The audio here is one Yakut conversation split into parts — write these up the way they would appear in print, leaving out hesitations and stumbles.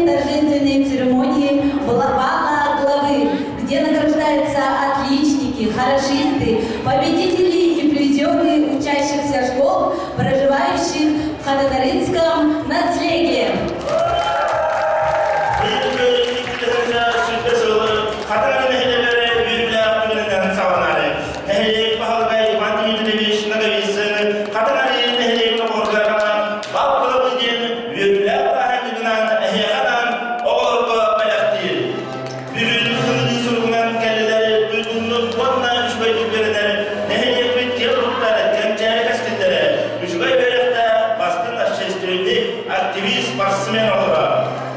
торжественной церемонии бала главы, где награждаются отличники, хорошисты, победители и призеры учащихся школ, проживающих в Хатанаринском наследии. Нэһилиэк баһылыга Иван Дмитриевич Ноговицын Хатыҥ Арыы нэһилиэгин оҕолоругар бал диэн үөрүүлээх бырааһынньыгынан эһиэхэ анаан оҕолорго бэлэхтиир. Бүгүн ыҥырыы суругунан кэллилэр туйгуннук уонна үчүгэйдик үөрэнэр нэһилиэкпит киэн туттар кэнчээри кэскиллэрэ, үчүгэй үөрэхтээх бастыҥ общественник, активист, спортсмен оҕолоро.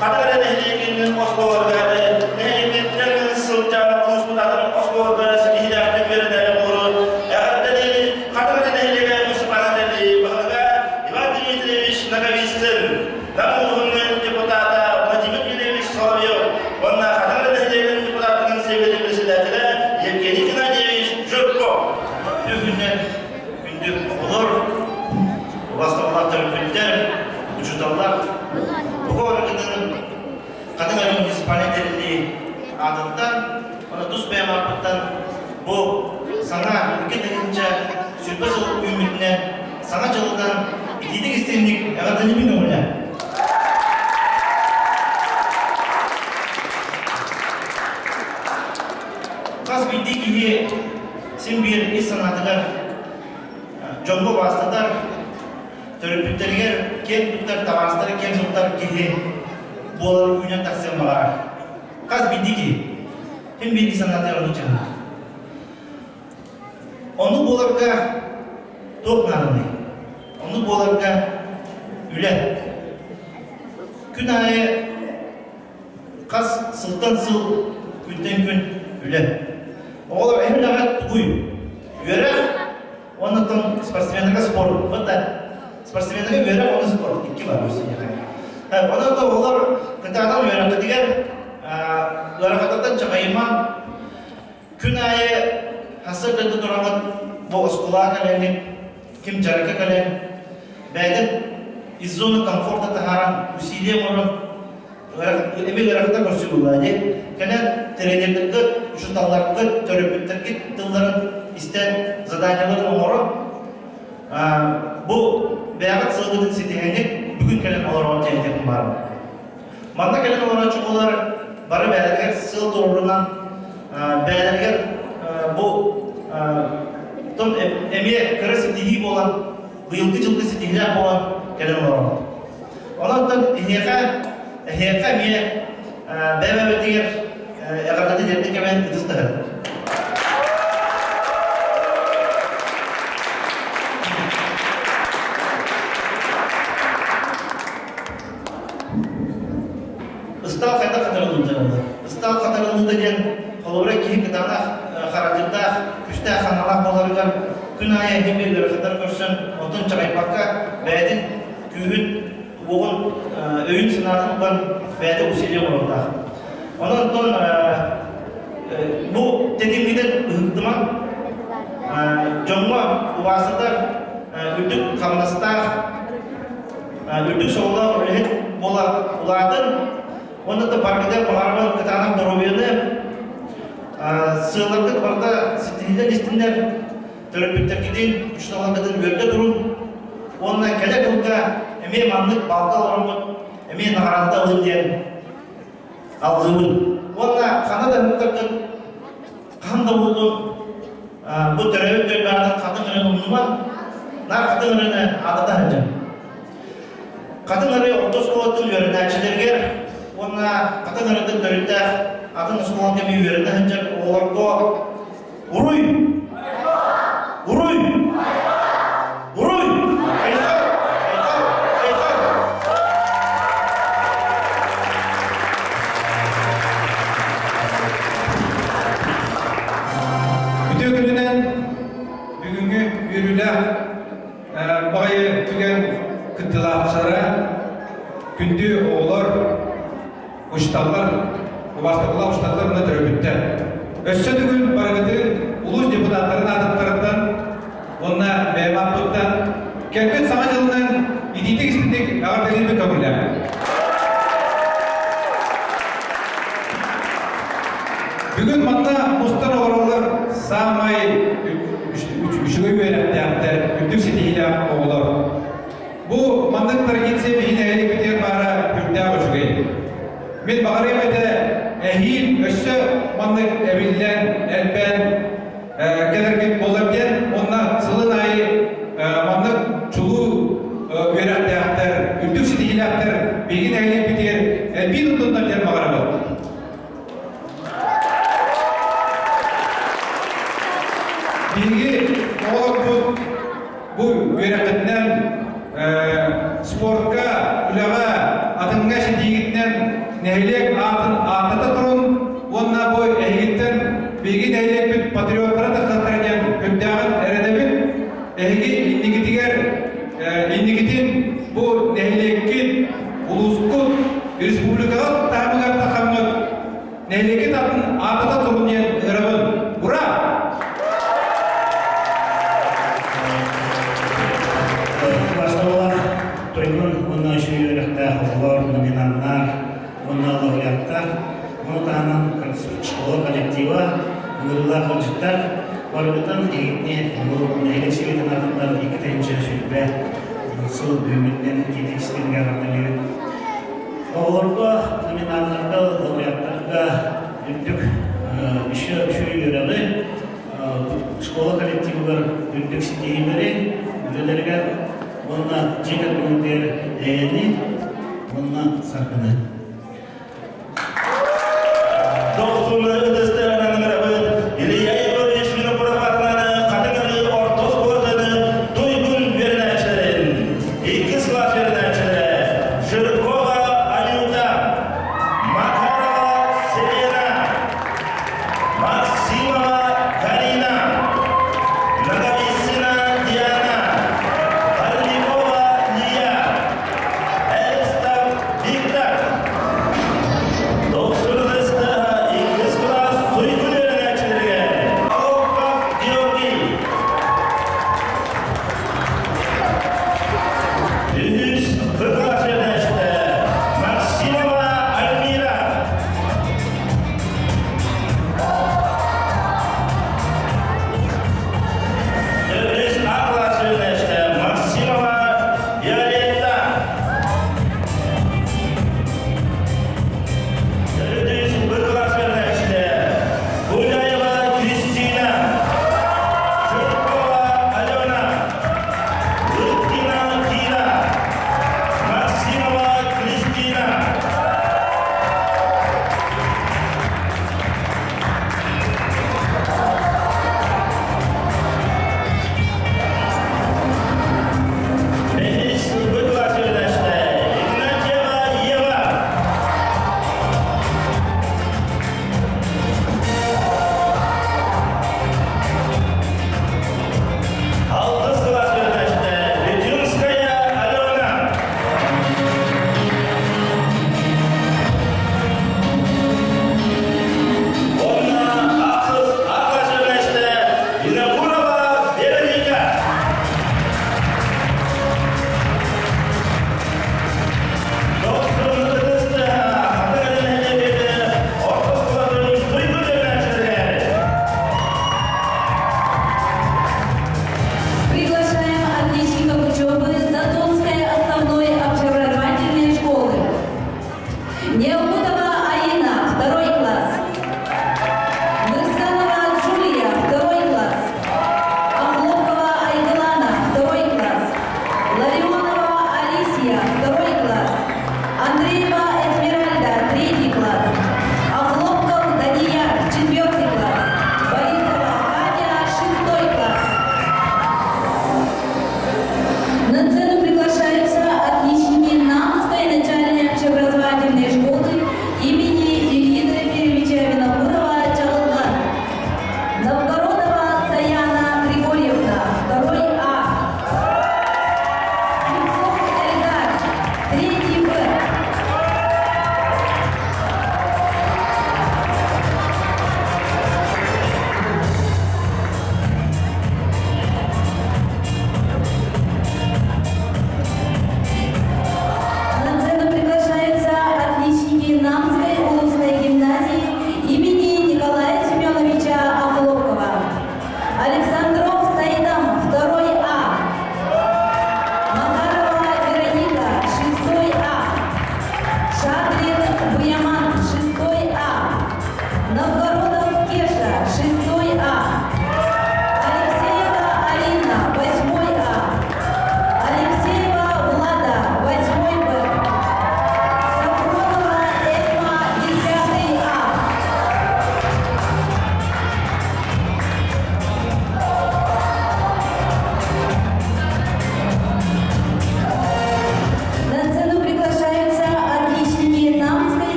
Хатыҥ Арыы нэһилиэгин оскуолаларыгар нэһилиэкпиттэн сылдьан улууспут атын оскуолаларыгар ситиһиилээхтик үөрэнэр оҕолору эҕэрдэлиир Хатыҥ Арыы нэһилиэгэ муниципальнай баһылыга Иван Дмитриевич Ноговицын, Нам улууһун депутата Владимир Юрьевич Соловьев уонна Хатыҥ Арыы нэһилиэгин депутатын сэбиэтин председателэ Евгений Геннадьевич Жирков. Күндү күннэр, күндү оҕолор, убастабыллаах төрөппүттэр, учууталлар, бу барыгытын Хатыҥ Арыы муниципальнай тэриллии аатыттан уонна тус бэйэм ааппыттан бу саҥа 2020 сыл үүммүтүнэн Саҥа дьылынан итиитик истиҥник эҕэрдэлиибин көҥүлэ. Хас биирдии киһи син биир ис санаатыгар дьоҥҥо убаастатар, төрөппүттэригэр киэн туттар, табаарыстара киэн туттар киһи буолар үүнэн тахсыан баҕарар. Хас биирдии киһи. Ким биирдии санаатыгар оннук дьаһанар. Оннук буоларга туох нааданый? Оннук буоларга үлэ. Күн аайы хас сылтан сыл, күнтэн күн үлэ. Оҕолор эһи үлэҕэ тугуй? Үөрэх уонна оттон спортсменнарга спорт. Вот так. Спортсменнарга үөрэх уонна спорт икки бар өссө Онон да оҕолор кытаатан үөрэххитигэр ыарахаттартан чаҕыйымаҥ, Күн аайы сарсыарда тураҕыт, бу оскуолаҕа кэлэҥҥит, ким дьарыкка кэлэн, бэйэтин из зоны комфорта таһааран, усилие оҥорон, эми ыарахата көрсүбүллаа дии. Кэлэн тренердэргит, учууталларгыт, төрөппүттэргит тылларын истэн, заданиеларын оҥорон, бу бэйэҕит сыалгытын ситиһэҥҥит бүгүн кэлэн олороҕут диэн этиэхпин баарым. Манна кэлэн олорооччулар бары бэйэлэригэр сыал туруорунан бэйэлэригэр бу тон эмиэ кыра ситиһии буолан быйылгы дьылга ситиһиилээх буолан кэлэн олоробут. Онон эһиэхэ эһиэхэ эмиэ бэйэ-бэйэбитигэр эҕэрдэтин эрдэ кэмэн ытыс таһын. Ыстаал хайдах хатарыллыбыта буолар? Ыстаал хатарыллыыта диэн холобура киһи кытаанах характердаах, күүстээх санаалаах буоларыгар күн аайы эһиги ыарахаттары көрсөн, онтон чаҕыйбакка бэйэтин күүһүн, уоҕун, өйүн-санаатын уган бэйэтэ усилие оҥоруохтаах. Онон оттон бу тэтимҥитин ыһыктымаҥ, дьоҥҥо убаастатар үрдүк хамнастаах үрдүк сололоох үлэһит буола улаатын уонна да баргыда баҕарабын кытаанах доруобуйаны сыалларгыт барыта ситиһиллэн истиннэр төрөппүттэргитин учууталларгытын үөрдэ турун уонна кэлэ кылга эмиэ маннык балка олороммут эмиэ наҕараада ылын диэн алгыыбын уонна ханна да ыһыктаргыт хаһан да буоллун бу төрөөбүт түөлбэҕитин хатыҥ өрүн умнумаҥ, наар хатыҥ өрүнү аатата сылдьыҥ. Хатыҥ Арыы орто оскуолатын үөрэнээччилэригэр уонна Хатыҥ Арыытын төрүттээх атын оскуоланы кэми үөрэнэ сылдьар оҕолорго Уруй! Уруй! Уруй! Айхал! Айхал! Айхал! Үтүө күнүнэн бүгүҥҥү үөрүүлээх баҕайы түгэн кыттыылаахтара, күндү оҕолор, учууталлар, убаастабыллаах учууталлар уонна төрөппүттэр. Өссө бүгүн барыгытын улуус депутаттарын аатыттарыттан уонна бэйэм ааппыттан кэлбит Саҥа дьылынан итиитик-истиҥник эҕэрдэлиирбин көҥүллээх. Бүгүн манна мустан олороллор саамай үчүгэй үөрэхтээхтэр, үрдүк ситиһиилээх оҕолор. Бу маннык традиция биһи нэһилиэкпитигэр баара үрдээх үчүгэй. Мин баҕарыам этэ эһиил өссө маннык эбиллэн, элбээн кэлэргит буолар диэн уонна сылын аайы маннык чулуу үөрэхтээхтэр, үрдүк ситиһиилээхтэр биһиги нэһилиэкпитигэр элбии туттуннар диэн баҕарабыт. Биһиги оҕолорбут бу үөрэххитинэн спортка, үлэҕэ, атыҥҥа ситиигитинэн нэһилиэк аатын ааттата турун уонна бу эһигиттэн биһиги нэһилиэкпит патриоттара тахсаттара диэн үрдээҕин эрэнэбит. Эһиги инникитигэр инникитин бу нэһилиэккит, улуускут, республикаҕа таһымыгар тахаммыт нэһилиэккит атын аатата турун диэн ыҥырабын. Ура! Басталлах туйгун уонна үчүгэй үөрэхтээх оҕолор, номинаннар уонна лауреаттар, ону таһынан школа коллектива, ыҥырыылаах ыалдьыттар барыбытын эһигини бу нэһилиэк сэбиэтин аатыттан 2 2020 сыл бүгүҥҥүттэн итиитик истиҥҥэ эҕэрдэлиибит. Оҕолорго, номинаннарга, лауреаттарга үрдүк үчүгэй үөрэҕи, школа коллективыгар үрдүк ситиһиилэри, үлэлэригэр уонна дьиэ кэргэнигэр эйэни уонна саргыны. Дохсун ытыстарынан ыҥырабыт Илья Егорович Винокуров атынан Хатыҥ орто оскуолатын туйгун үөрэнээччилэрин, иккис кылаас үөрэнээччилэрэ Жиркова Анюта, Макарова Селена, Максимова Карина, Ноговицына Диана, Парникова Лия, Эстов Виктор.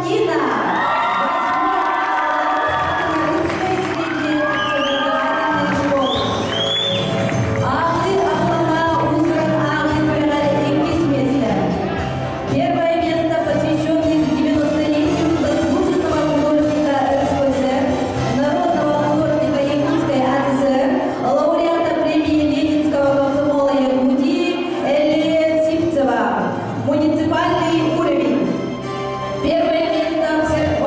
Нина, восьмой А средней общеобразовательной школы. Ааҕыы абылаҥа уус-уран ааҕыы күрэҕэр иккис миэстэ. Первое место, посвященный 90-летию заслуженного художника РСФСР, народного художника Якутской АССР, лауреата премии Ленинского комсомола Якутии Эллия Сивцева. Муниципальный уровень. Первое место в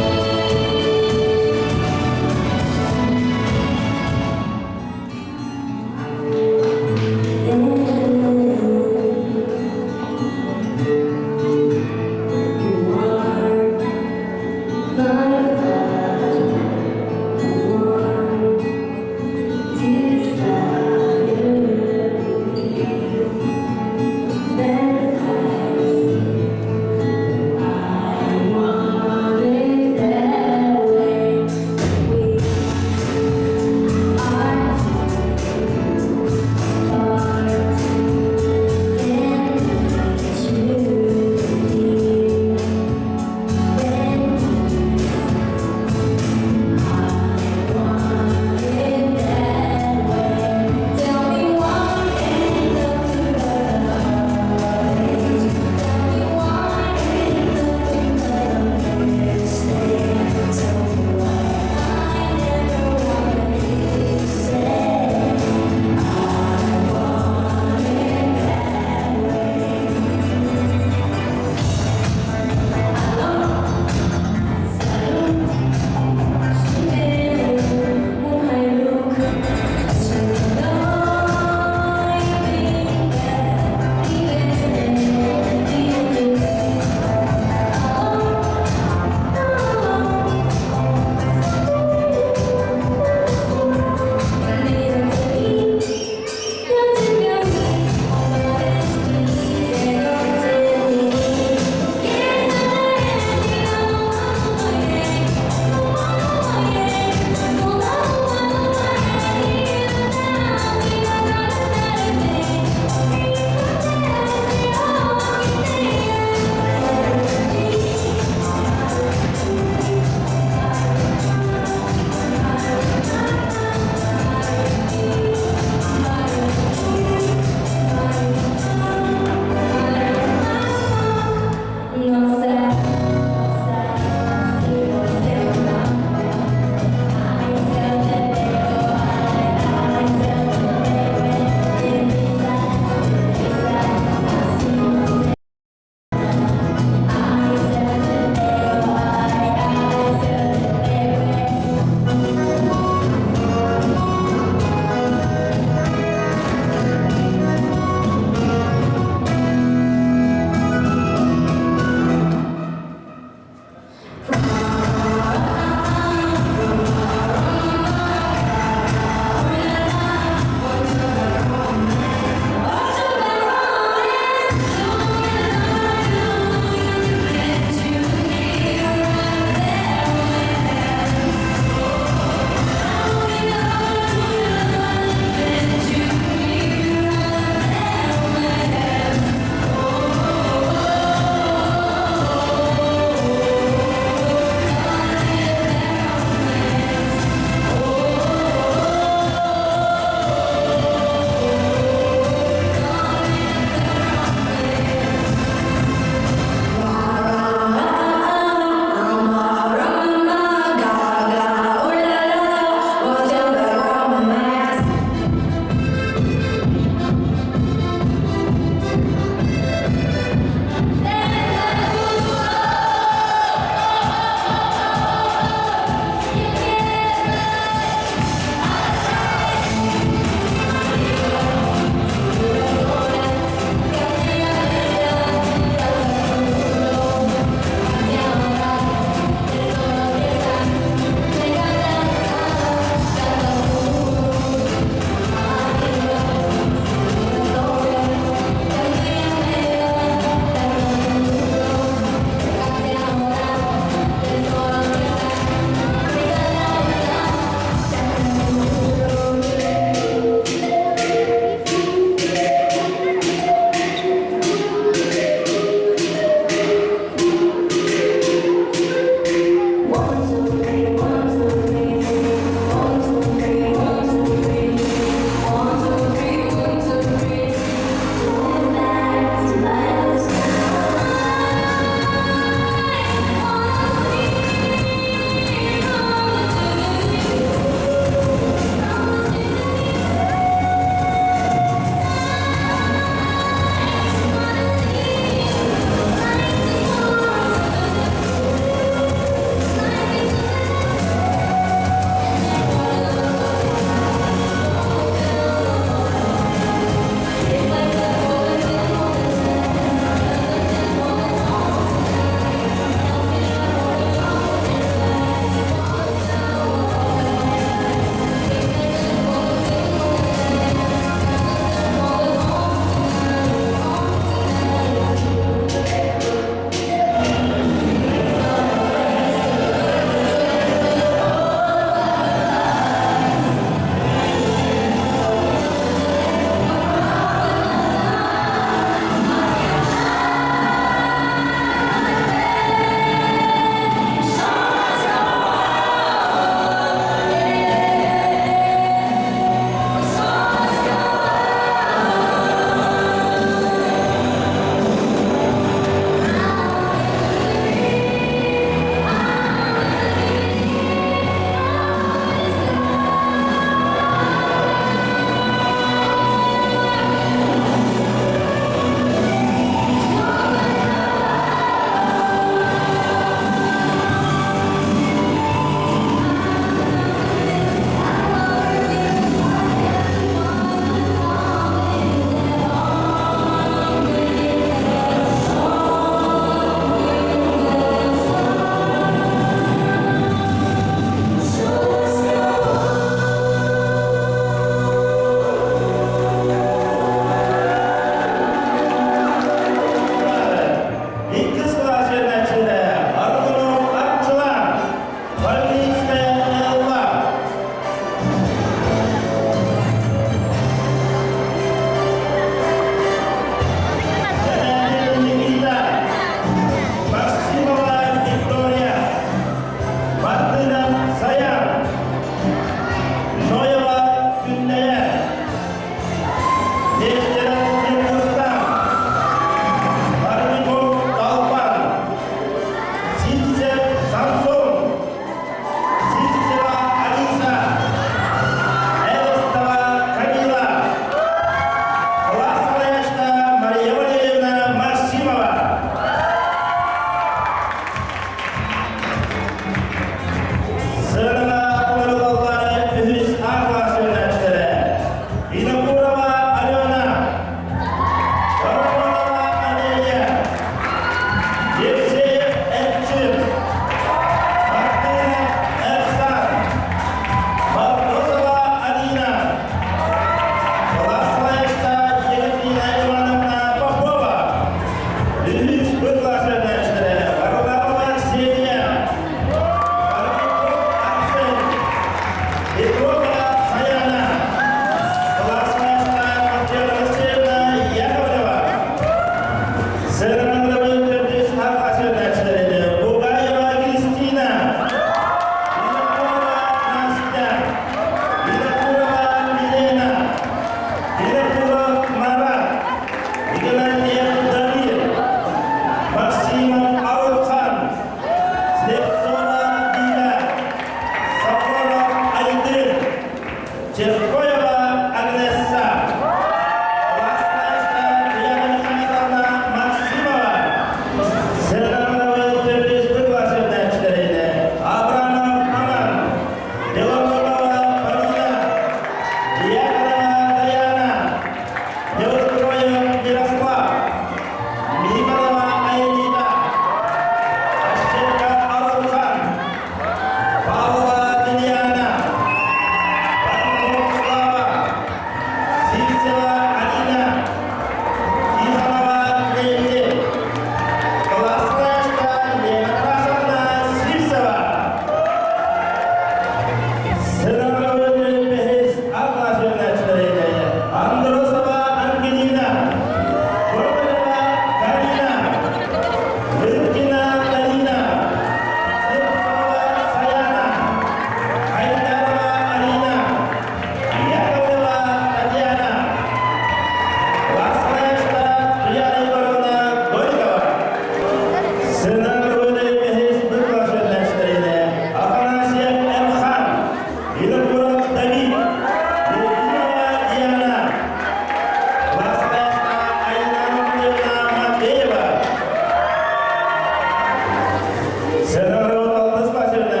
Сенаторов Алтыс Васильевна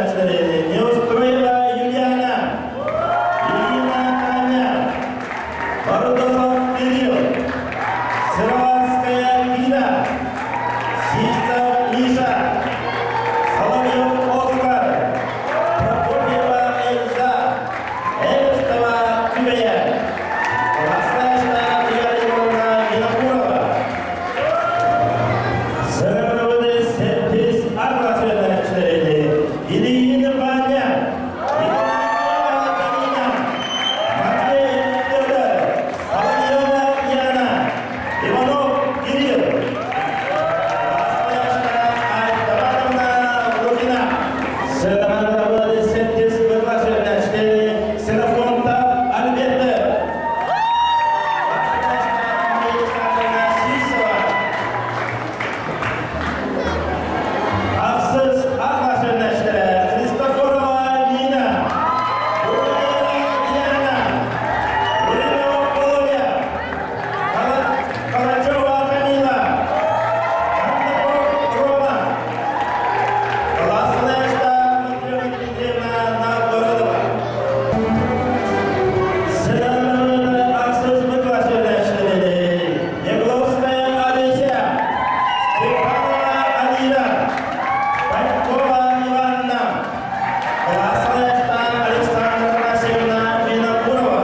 Неустроева Юлиана, Ирина Таня, Бородосов Кирилл, Сыроватская Лина, Сивцев Миша, Соловьев Оскар, Прокопьева Эльза, Эверстова Күбэйэ, Ластаевна Вера Ивановна Винокурова, Сырымныбыды сэттис арҕас үөрэнээччилэрини Ильин Ваня, Игнатьева Галина, Матвеев Петр, Соловьева Яна, Иванов Кирилл, Ластаевна Айтабановна Лукина, Сырымныбыды сэттис кылаас үөрэнээччилэрини Ксенофонтов Альберт, Ластаевна Александровна Сивцева, Ахсыс аҕа үөрэнээччилэрэ Христофорова Нина, Гурьева Диана, Гуринова Володя, Карачева Камила, Кондаков Рома, Классная Матрена Дмитриевна Новгородова. Сыһыаннаһыыны ахсыс кылаас үөрэнээччилэрин Ягловская Олеся, Степанова Алина, Панькова Иванна, Классная Александра Афанасьевна Винокурова.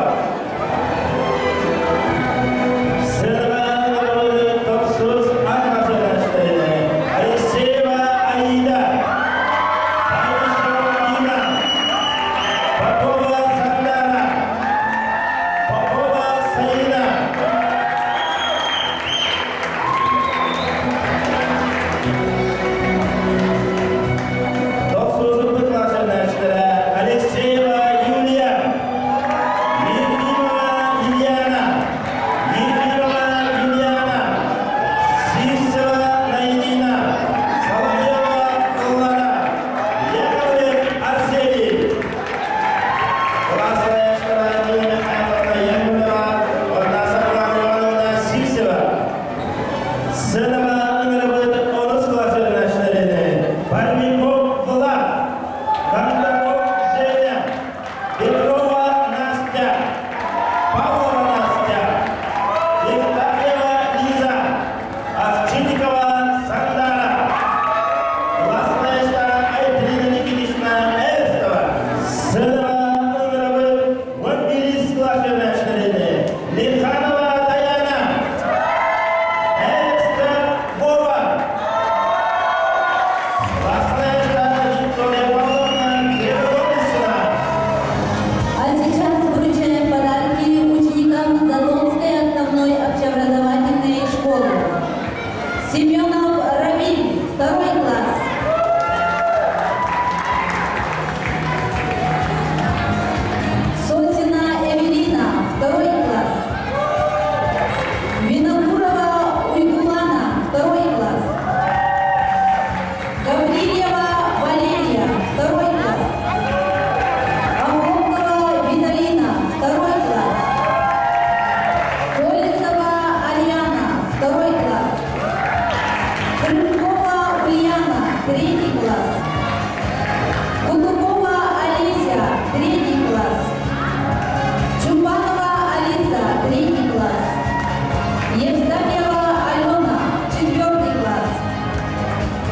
Сыһыаннаһыыны тохсус аҕыс үөрэнээччилэрин Алексеева Аида, Баишева Дина, Попова Сандана, Попова Саина. Тохсусунду кылаас үөрэнээччилэрэ Алексеева Юлия, Ефимова Ильяна, Ефимова Юлиана, Сивцева Наинина, Соловьева Аллана, Яковлев Арсений. Кылаас салайааччылара Нина Михайловна Яковлева уонна Саргылана Ивановна Сивцева. Сыанаҕа ыҥырабыт онус кылаас үөрэнээччилэрин Парников Влад, Кондаков Женя, Петрова Настя, Павлова Настя, Евстафьева Лиза, Овчинникова Сандара, Классная Айталина Никитична Эверстова, Сыанаҕа ыҥырабыт 11 кылаас үөрэнээччилэрин Лиханова Даяна, Эверстов Вова, Классная Виктория Павловна Криволисина. А сейчас вручаем подарки ученикам Задонской основной общеобразовательной школы. Семенов Рамиль, второй класс. Сосина Эвелина, второй класс. Винокурова Уйгулана, второй класс. Гаврильева Валерия, второй класс. Охотова Виталина, второй класс. Колесова Ариана, второй класс. Крылькова Ульяна, третий класс. Кутукова Олеся, третий класс. Чумбанова Алиса, третий класс. Евстафьева Алена, четвертый класс.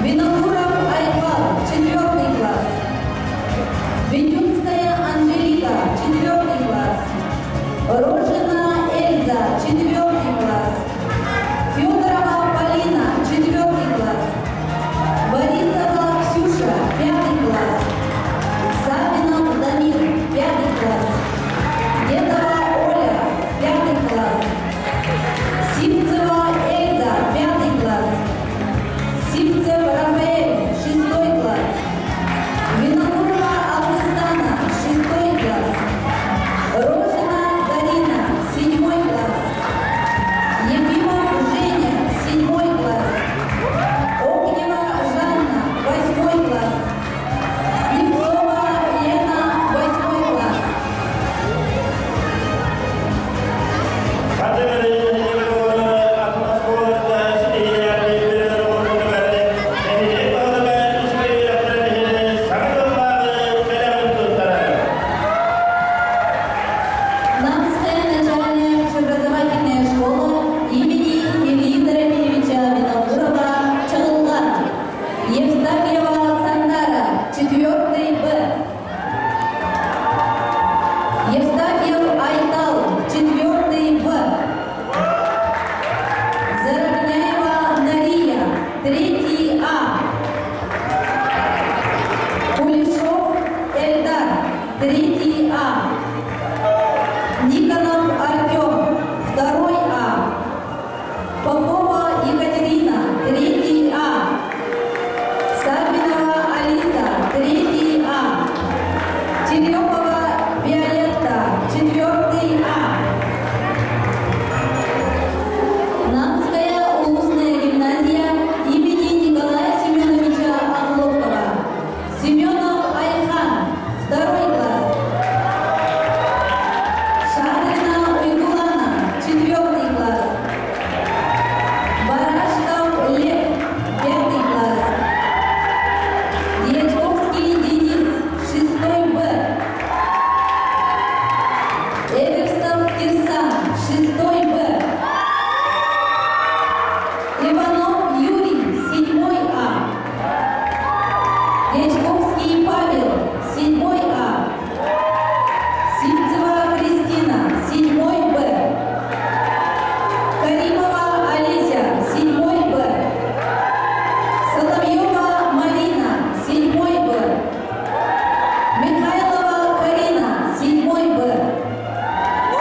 Винокуров Айвал, четвертый класс. Витюнская Анжелика, четвертый класс. Рожина Эльза, четвертый класс. Федорова Полина, четвертый класс. Борисова Дьячковский Павел, седьмой А. Сивцева Кристина, седьмой Б. Каримова Олеся, седьмой Б. Соловьева Марина, седьмой Б. Михайлова Карина, седьмой Б.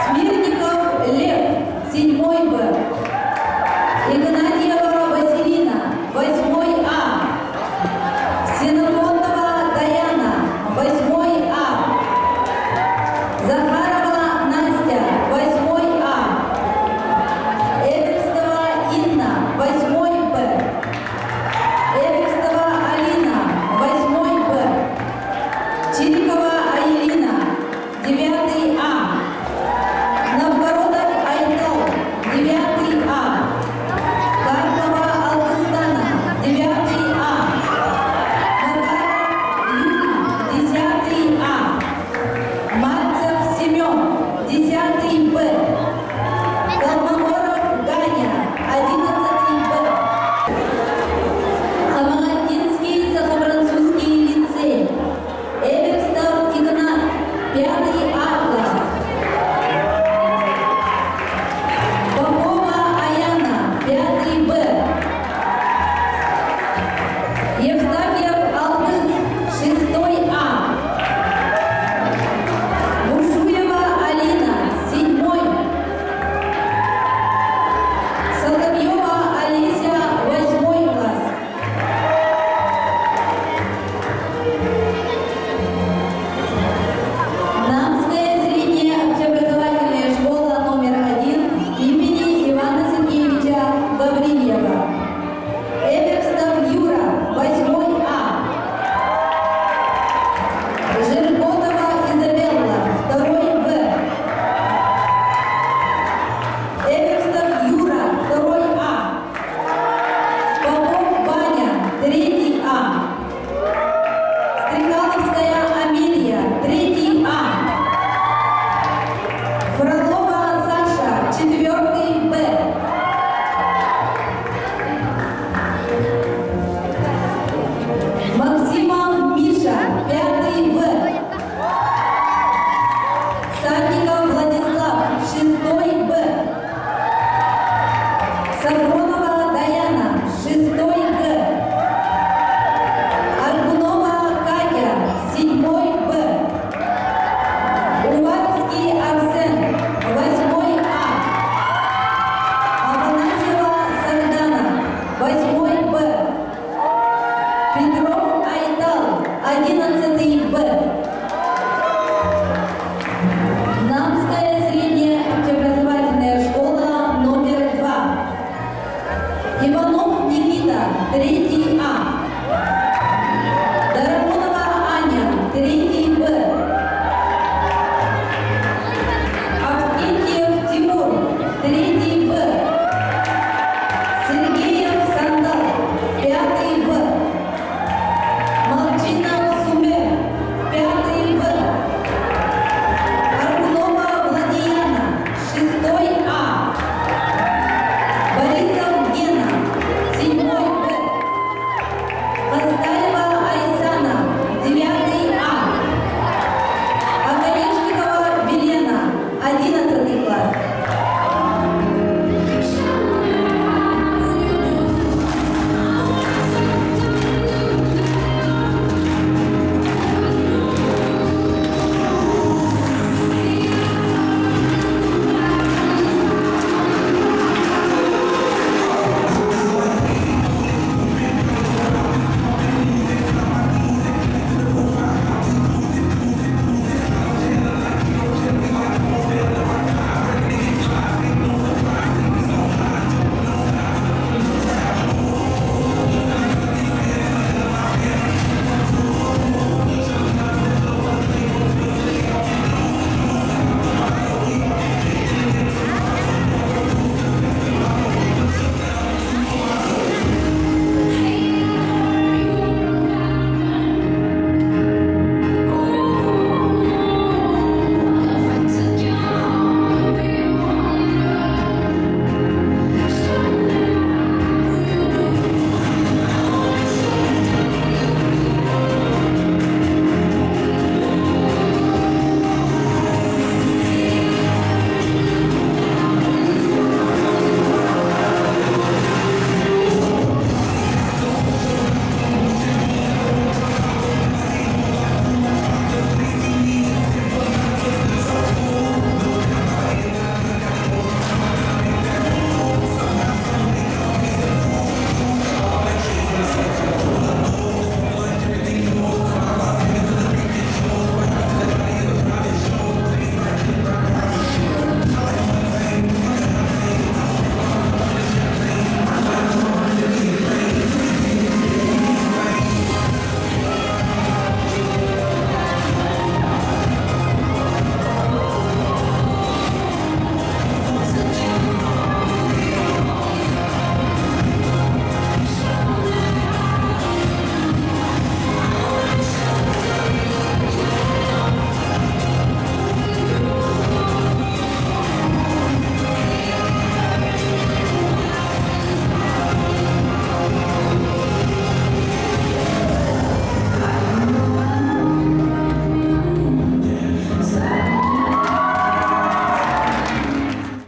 Смирников Лев, седьмой Б. Игнатьева Василина, восьмой А. Ксенофонтова Даяна, восьмой А. Захарова Настя, восьмой А. Эверстова Инна, восьмой Б. Эверстова Алина, восьмой Б. Чирикова Айлина, девятый А. Новгородов Айтал, девятый А. Карпова Алтыстана, девятый А. Макаров Юрий, десятый А. Мальцев Семен, десятый Б. Колмогоров Ганя, одиннадцатый Б. Хамагатинский Сахафранцузский лицей. Эверстов Игнат, пятый А класс. Попова Аяна, пятый Б. Евстафьев Алтыс, шестой А. Бушуева Алина, седьмой. Соловьева Олеся, восьмой класс. Намская средняя общеобразовательная школа номер один имени Ивана Сергеевича Гаврильева. Эверстов Юра, восьмой А. Жирготова Изабелла, второй В. Эверстов Юра, второй А. Попов Ваня, третий А. Стрекаловская Амелия, третий А. Фролова Саша, четвертый Б. Максимов Миша, пятый В. Садников Владислав, шестой Б. Сафронова Даяна, шестой Г. Аргунова Катя, седьмой Б. Уваровский Арсен, восьмой А. Афанасьева Сардана, восьмой Б. Петров Айтал, одиннадцатый Б.